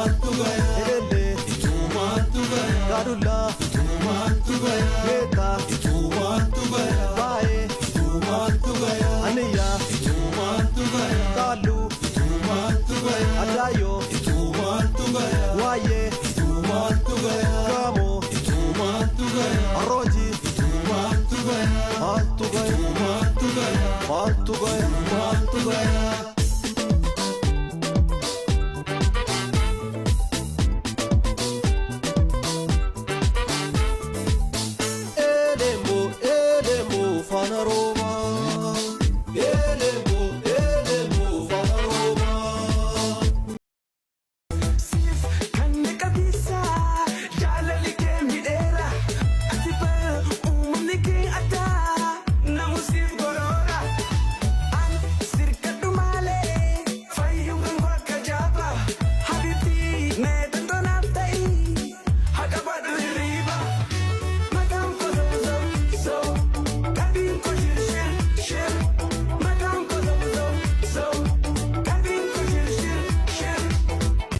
Elellee, Gaadullaa, Meettaa, Baay'ee, Aniyyaa, Qaalluu, Addaayyoo, Waayyee, Gaamoo, Arroojii, maaltu gaya? Maaltu gaya? Maaltu gaya?